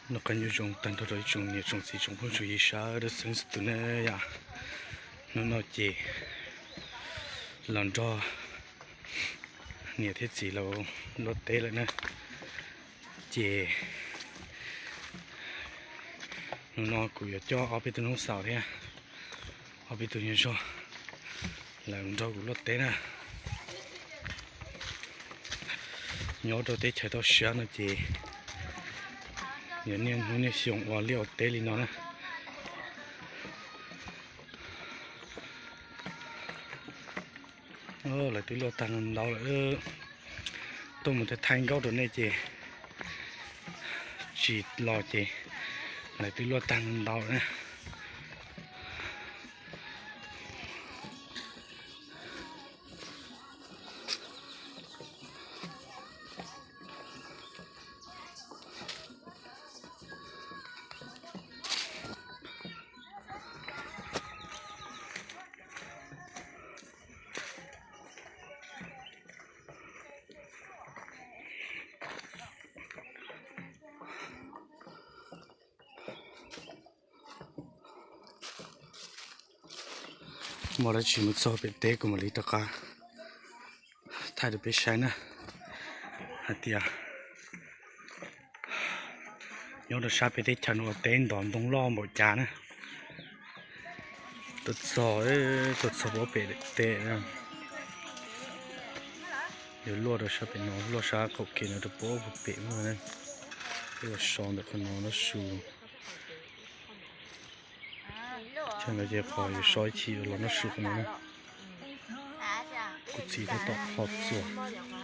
Noj qab nyob zoo tag nrho rau ib tsoom niam tsoom txiv tsoom phooj tsoom ywg sawv daws txhua txhua tus na yom. Hnub no ces los nrog niam thiab txiv lawv luaj teb lawm na. Ces hnub no kuv yuav coj ob peb tug noob xaus thiab ob peb tug nyuag zog lawv nrog kuv luaj teb na. Nyob rau teb chaws toj siab no ces yuav niaj hnub niaj xyoo ua liaj ua teb li no na. Lawv twb luaj tag ntau lawm. Tuaj mus thaij nkauj rau nej ces tsis los ces lawv twb luaj tag ntau lawm na. Muaj dab tsi mus txog pem teb kuv mam li rov qab thaij rau peb saib na, hais tias nyob rau sab peb teb chaws no ua teb ntov ntoo loj npaum cas na. Tuaj txog, tuaj txog pem teb, yuav luaj rau sab pem no, luaj sab qaum kev no rau pem, pem ua so ntawm qhov no noj su. Chaw no ces qhov yuav so ib chim los noj su qhov no na. Kuv txiv tab tom ho txuas.